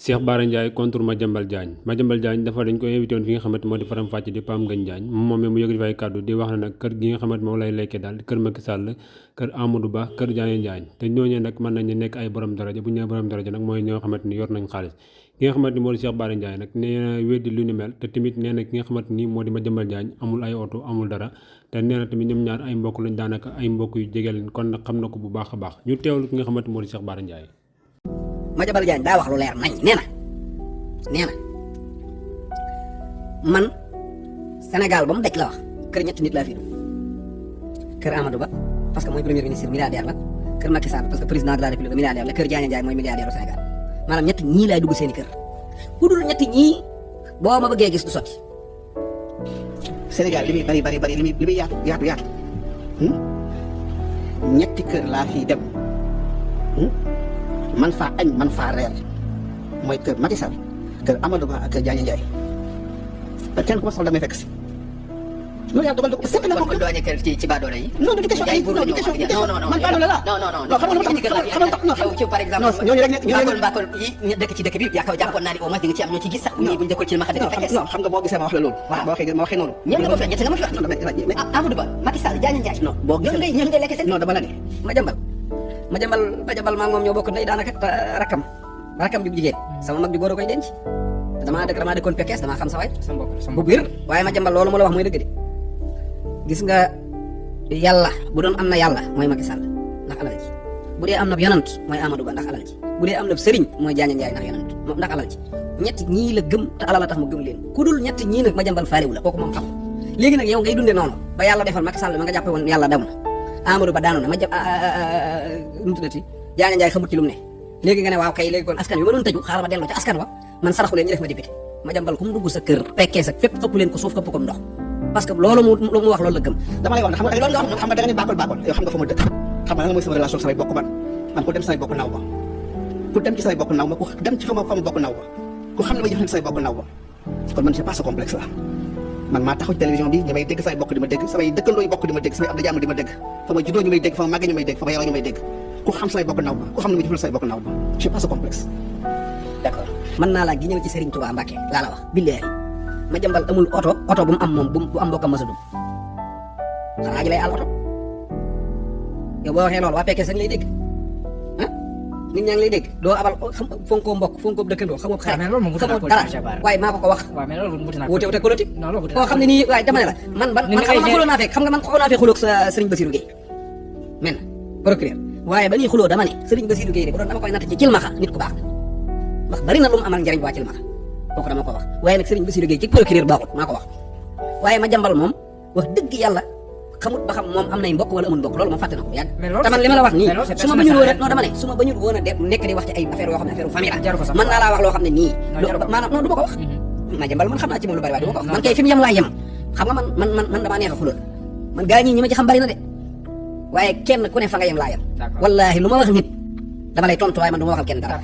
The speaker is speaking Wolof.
Cheikh Bara Ndiaye contre Madiambal Diagne dafa dañ ko invité woon fi nga xamante moo di Faram Facce di Pam Ngagne Diagne moom mu yëkkati fay kàddu di wax ne nag kër gi nga xamante moom lay lekkee daal kër Macky Sall kër Amadou Ba kër Diagne te ñooñu nag mën nañu nekk ay borom daraja bu ñu nee borom daraja nag mooy ñoo xamante ni yor nañ xaalis ki nga xamante ni moo di Cheikh Bara Ndiaye nag nee na weddi lu ni mel te tamit nee na ki nga xamante ni moo di Madiambal Diagne amul ay oto amul dara te nee na tamit ñoom ñaar ay mbokk lañ daanaka ay mbokk yu jege leen kon nag xam na ko bu baax a baax ñu teewlu ki nga xamante moo di Cheikh Bara Ndiaye. Madiambal Diagne daa wax lu leer nañ nee na man Sénégal ba mu daj la wax kër ñetti nit laa fi kër Amadou Ba parce que mooy premier ministre milliardaire la kër Macky Sall parce que président de la République milliardaire la kër Diagne Ndiaye mooy milliardaire au Sénégal maanaam ñetti ñii laay dugg seeni kër ku dul ñetti ñii boo ma bëggee gis du sotti. Sénégal li muy bari li muy yaatu ñetti kër laa fi dem man faa añ man faa reer mooy kër Macky Sall kër Amadou Ba ak kër Diagne Ndiaye te kenn ku ma soxla damay fekk si loolu yaa dogal ko sëpp na ko kon doo añee kër ci baadoole yi. non du question man baadoole la non xam nga yow ci par exemple ñooñu rek mbakol yi dëkk ci dëkk bi yaa ko jàppoon naa ni au moins di nga ci am ñoo ci gis sax ñii buñ dëkkul ci ma xa dëkk fekkee non xam nga boo gisee ma wax la loolu ma waxee noonu ñëpp nga ko fi ñett nga ma fi wax Amadou Ba Macky Sall Diagne Ndiaye non boo gisee ñoom ngay lekk seen non dama la ne Madiambal maa moom ñoo bokk ndey daanaka rakkam ju jigéen sama mag ju góor a koy denc damaa dëkkoon Pekes damaa xam sa waay bu biir waaye Madiambal loolu ma la wax mooy dëgg de gis nga yàlla bu doon am na yàlla mooy Macky Sall ndax alal ji bu dee am na yonant mooy Amadou Ba ndax alal ji bu dee am na sëriñ mooy Diagne Ndiaye ndax yonant moom ndax alal ji ñetti ñii la gëm te alal la tax mu gëm leen ku dul ñetti ñii nag Madiambal faalewu la kooku moom xam léegi nag yow ngay dunde noonu ba yàlla defal Macky Sall ma nga jàppe woon yàlla daw na Amadou Ba daanu na nu tuddati Diagne Ndiaye xamut ci lu mu ne léegi nga ne waaw kay léegi kon askan wi ma doon tëju xaaral ma delloo ci askan wa man saraxu leen ñu def ma député Madiambal ku mu dugg sa kër fekkee sa fépp xëpp leen ko suuf xëpp ko ndox parce que loolu mu wax loolu la gëm dama lay wax xam nga da nga ne bàkkol yow xam nga fa ma dëkk xam nga lan mooy sama relation samay bokk man ku dem samay bokk naw ba ku dem ci samay bokk naw ba ku dem ci fa ma bokk naw ba ku xam ne may jëfandikoo samay bokk naw ba kon man c'est pas ce complexe là man maa taxaw ci télévision bi ñu may dégg samay bokk di ma dégg samay dëkkandoo yi bokk di ma dégg samay am da jàmm di ma dégg fa ma juddoo ñu may dégg fa ma màggee ñu may dégg fa ma yaroo ñu may dégg ku xam samay bokk naw ba ku xam ne may jëfandikoo samay bokk naw ba c'est pas ce complexe. D'accord mën naa laa giñal ci Serigne Touba Mbacké laa la wax billahi Madiambal amul oto bu mu am moom bu am bokkam masa dum xanaa ji lay àll oto yow boo waxee loolu waa Pekes lay dégg ah nit ñaa ngi lay dégg doo abal fonkoo mbokk fonkoo dëkkandoo xamoo xarit xamoo dara waaye maa ko wax wuute politique koo xam ne nii waaye dama ne la man xam nga man xuloo naa fekk xam nga man xuloo naa fekk xuloog sa Serigne Bassirou Gueye men procureur waaye ba ñuy xuloo dama ne Serigne Bassirou Gueye de bu doon dama koy natt ci cilmaxa nit ku baax ndax bari na lu mu amal njariñ waa cilmaxa kooku dama ko wax waaye nag Serigne Bassirou Gueye ci procureur baaxut maa ko wax waaye Madiambal moom wax dëgg yàlla xamut ba xam moom am nay mbokk wala amul mbokk loolu moom fàtte na ko yàgg te man li ma la wax nii su ma bañul woon a non dama ne su ma bañul woon a nekk di wax ci ay affaire yoo xam ne affaire famille la mën naa laa wax loo xam ne nii maanaam non du ma ko wax Madiambal man xam naa ci moom lu bari waaye du ma ko wax man kay fi mu yem laa yem xam nga man damaa neex a xulool man gaa ñi ma ci xam bari na de waaye kenn ku ne fa nga yem laa yem wallaahi lu ma wax nit dama lay tontu waaye man du ma waxal kenn dara